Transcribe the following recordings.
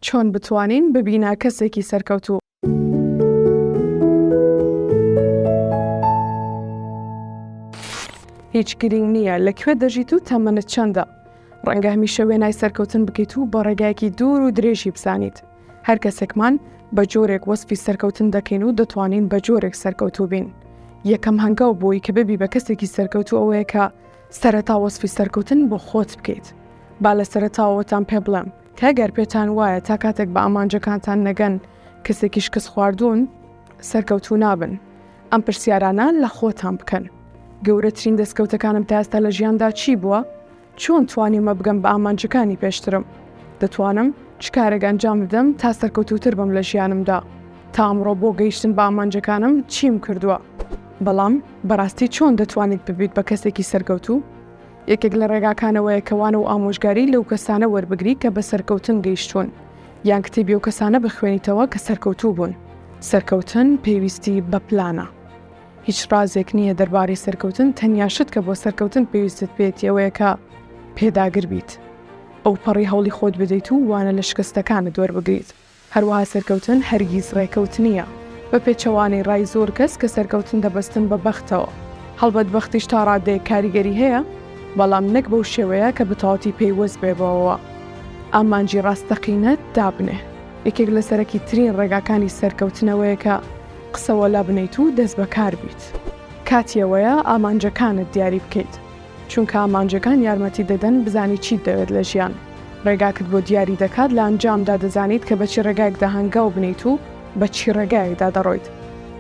چۆن بتوانین ببینە کەسێکی سەرکەوتوو؟ هیچ گرینگ نییە لە کوێ دەژیت و تەمەنت چەندە، ڕەنگە هەمیشە وێنای سەرکەوتن بکەیت و بە ڕێگایەکی دوور و درێژی بزانیت. هەر کەسێکمان بە جۆرێک وەسفی سەرکەوتن دەکەین و دەتوانین بە جۆرێک سەرکەوتوو بین. یەکەم هەنگاو بۆی کە ببی بە کەسێکی سەرکەوتوو ئەوەیە کە سەرەتا وەسفی سەرکەوتن بۆ خۆت بکەیت. با لە سەرەتاوەتان پێ بڵێم کە گەر پێتان وایە تا کاتێک بە ئامانجەکانتان نەگەن کەسێکی شکستخواردوون، سەرکەوتوو نابن. ئەم پرسیارانە لە خۆتان بکەن. گەورەترین دەستکەوتەکانم تا ئێستا لە ژیاندا چی بووە؟ چۆن توانیومە بگەم بە ئامانجەکانی پێشترم؟ دەتوانم چ کارێک ئەنجام بدەم تا سەرکەوتووتر بم لە ژیانمدا؟ تا ئەمڕۆ بۆ گەیشتن بە ئامانجەکانم چیم کردووە؟ بەڵام بەڕاستی چۆن دەتوانیت ببیت بە کەسێکی سەرکەوتوو؟ یەکێک لە ڕێگاکان ئەوەیە کە وانە و ئامۆژگاری لەو کەسانە وەربگری کە بە سەرکەوتن گەیشتوون، یان کتێبی ئەو کەسانە بخوێنیتەوە کە سەرکەوتوو بوون. سەرکەوتن پێویستی بە پلانە. هیچ ڕازێک نییە دەربارەی سەرکەوتن، تەنیا شت کە بۆ سەرکەوتن پێویستت پێیەتی ئەوەیە کە پێداگر بیت. ئەوپەڕی هەوڵی خۆت بدەیت و وانە لە شکستەکانت وەربگریت. هەروەها سەرکەوتن هەرگیز ڕێکەوت نییە، بە پێچەوانەی ڕای زۆر کەس کە سەرکەوتن دەبەستن بە بەختەوە. هەڵبەت بەختیش تا ڕادەیەک کاریگەری هەیە، بەڵام نەک بەو شێوەیە کە بەتەواوەتی پەیوەست بێ بەوەوە. ئامانجی ڕاستەقینەت دابنێ. یەکێک لە سەرەکیترین ڕێگاکانی سەرکەوتن ئەوەیە کە قسە وەلا بنێیت و دەست بەکار بیت. کاتی ئەوەیە ئامانجەکانت دیاری بکەیت. چونکە ئامانجەکان یارمەتیت دەدەن بزانی چیت دەوێت لە ژیان، ڕێگاکت بۆ دیاری دەکات، لە ئەنجامدا دەزانیت کە بە چی ڕێگایەکدا هەنگاو بنێیت و بە چی ڕێگایەکدا دەڕۆیت.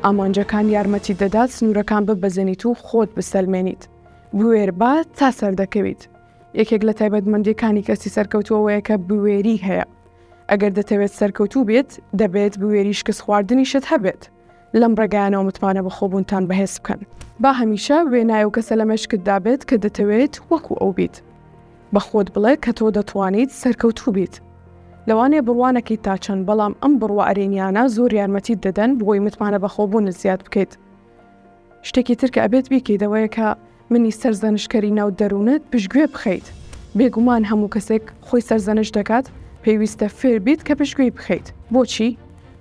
ئامانجەکان یارمەتیت دەدات سنوورەکان ببەزێنیت و خۆت بسەلمێنیت. بوێر بە تا سەردەکەویت. یەکێک لە تایبەتمەندییەکانی کەسی سەرکەوتوو ئەوەیە کە بوێری هەیە. ئەگەر دەتەوێت سەرکەوتوو بیت، دەبێت بوێری شکستخواردنیشت هەبێت. لەم ڕێگایانەوە متمانە بەخۆبوونتان بەهێز بکەن. با هەمیشە وێنای ئەو کەسە لە مێشکتدا بێت کە دەتەوێت وەکو ئەو بیت. بە خۆت بڵێ کە تۆ دەتوانیت سەرکەوتوو بیت. لەوانەیە بڕوا نەکەیت تا چەند، بەڵام ئەم بڕوا ئەرێنییانە زۆر یارمەتیت دەدەن بۆی متمانە بەخۆبوونت زیاد بکەیت. شتێکی تر کە ئەبێت بیکەیت ئەوەیە کە منی سەرزەنشتکەری ناو دەروونت پشتگوێ بخەیت. بێگومان هەموو کەسێک خۆی سەرزەنشت دەکات، پێویستە فێر بیت کە پشتگوێی بخەیت. بۆچی؟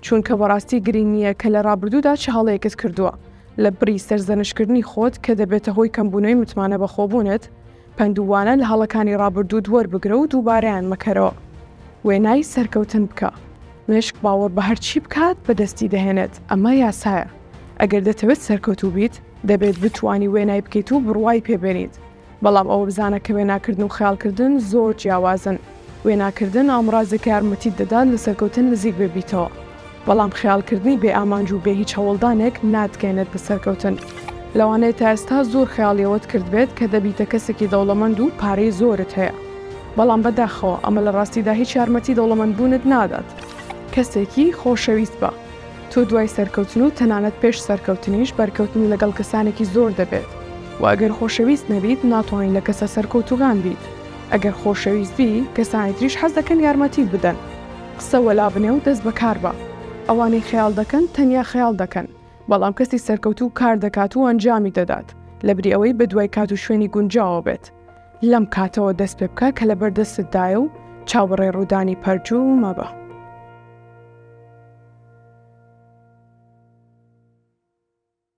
چونکە بەڕاستی گرینگ نییە کە لە ڕابردوودا چ هەڵەیەکت کردووە، لە بری سەرزەنشتکردنی خۆت کە دەبێتە هۆی کەمبوونەوەی متمانە بەخۆبوونت، پەند و وانە لە هەڵەکانی ڕابردووت وەربگرە و دووبارەیان مەکەرەوە. وێنای سەرکەوتن بکە. مێشک باوەڕ بە هەرچی بکات بەدەستی دەهێنێت، ئەمە یاسایە. ئەگەر دەتەوێت سەرکەوتوو بیت، دەبێت بتوانی وێنای بکەیت و بڕوای پێ بێنیت. بەڵام ئەوە بزانە کە وێناکردن و خەیاڵکردن زۆر جیاوازن. وێناکردن ئامڕازێکە یارمەتیت دەدات لە سەرکەوتن نزیک ببیتەوە. بەڵام خەیاڵکردنی بێ ئامانج و بێ هیچ هەوڵدانێک ناتگەیەنێت بە سەرکەوتن. لەوانەیە تا ئێستا زۆر خەیاڵی ئەوەت کردبێت کە دەبیتە کەسێکی دەوڵەمەند و پارەی زۆرت هەیە. بەڵام بەداخەوە ئەمە لە ڕاستیدا هیچ یارمەتی دەوڵەمەندبوونت نادات. کەسێکی خۆشەویست بە. تۆ دوای سەرکەوتن و تەنانەت پێش سەرکەوتنیش بەرکەوتنت لەگەڵ کەسانێکی زۆر دەبێت و ئەگەر خۆشەویست نەبیت ناتوانیت لە کەسە سەرکەوتووکان بیت. ئەگەر خۆشەویست بی کەسانی تریش حەز دەکەن یارمەتیت بدەن. قسە وەلا بنێ و دەست بەکار بە. ئەوانەی خەیاڵ دەکەن تەنیا خەیاڵ دەکەن، بەڵام کەسی سەرکەوتوو کار دەکات و ئەنجامی دەدات، لەبری ئەوەی بەدوای کات و شوێنی گونجاوە بێت. لەم کاتەوە دەست پێ بکە کە لەبەردەستتدایە و چاوەڕێی ڕوودانی پەرجوو مەبە.